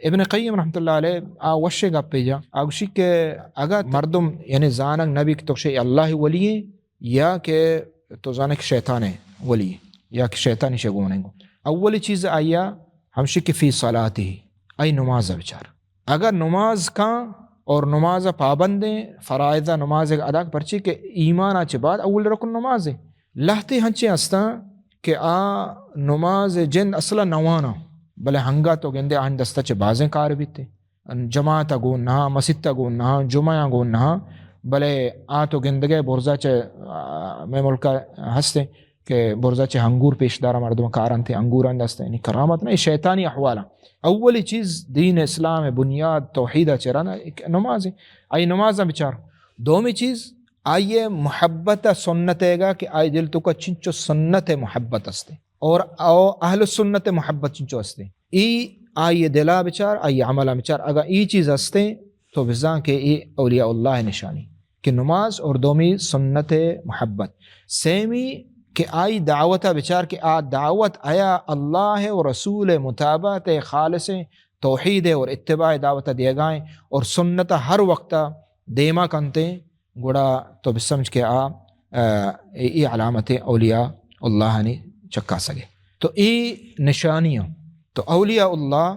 ابن قیم رحمۃ اللہ علیہ آ وشیں گپے جا، آ گوشی کہ اگاں مردم یعنی زانگ نہ بی کہ تو شے اللہ ولی ایں یا کہ تو زانے کہ شیطان ولی ایں یا کہ شیطانی شے گون ایں گو۔ اولی چیز آیا ہمشی کہ فی صلاتی، آئی نماز بچار۔ اگر نماز کاں اور نماز پابندیں، فرائض نماز ادا، پرچی کہ ایمان چہ بعد اول رکن نماز ہے۔ لہتے ہنچیں ہستاں کہ آ نماز جند اصلا نواناں، بلے ہنگا تو گندے آہن دستا چہ بازیں کار بیتے۔ جماعت گون نہ، مسیت گون نہ، جمعہ گون نہ، بلے آ تو گندگے برزا چہ، آ، مئے ملک ہستے کہ برزا چہ انگور پیش دارا مردم کارنتے، انگوران دستے، یعنی کرامت نہ، اے شیطانی احوالاں۔ اولی چیز دین اسلام بنیاد توحید چرا نہ، ایک نماز ہے۔ آئی نماز بچار۔ دومی چیز، آئی محبت سنت ہے گا کہ آئی دل تو کا چنچو سنت محبت ہستے۔ اور او اہل سنت محبت چنچو ہستے۔ ای آئی دلا بچار، آئی عملا بچار۔ اگاں ای چیز ہستے تو بزاں کہ ای اولیاء اللہ نشانی کہ نماز اور دومی سنت محبت۔ سیمی کہ آئی دعوت بچار کہ آ دعوت آیا اللہ و رسول متابعت خالص توحید اور اتباع دعوت دیگائیں اور سنت ہر وقت دیما کنتے، گڑا تو بسمجھ کہ آ، آ، ای علامت اولیاء اللہ نی چکاسگے۔ تو ای نشانیاں۔ تو اولیاء اللہ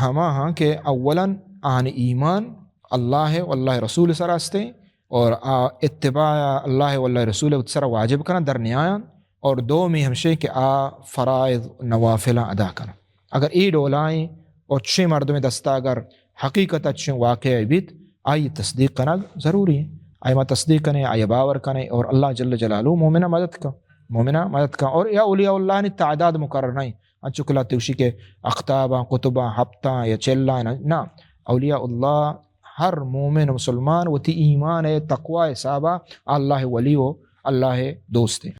ہما ہاں کہ اولاً آہانی ایمان اللہ و اللہ رسول سرا ہستے اور آ اتباع اللہ و اللہ رسول سرا واجب کنن در نیایان، اور دومی ہمشے کہ آ فرائض نوافلاں ادا کنن۔ اگر ای ڈولائیں اور چشیں مردمے دستا اگر حقیقت چشیں واقعہ بیت، آئی تصدیق کنگ ضروری ہے۔ آئی ما تصدیق کنے، آئی باور کنے اور اللہ جل جلالہ مومنہ مدد کا، مومنہ مدد کا۔ اور یا اولیاء اللہ نی تعداد مقرر نہیں، انچو کہ لاتے گوشی کہ اقطاباں، قطباں، ہپتاں یا چلاں، نہ، اولیاء اللہ ہر مومن مسلمان وتی ایمان تقوی حسابا اللہ ولی و اللہ دوست۔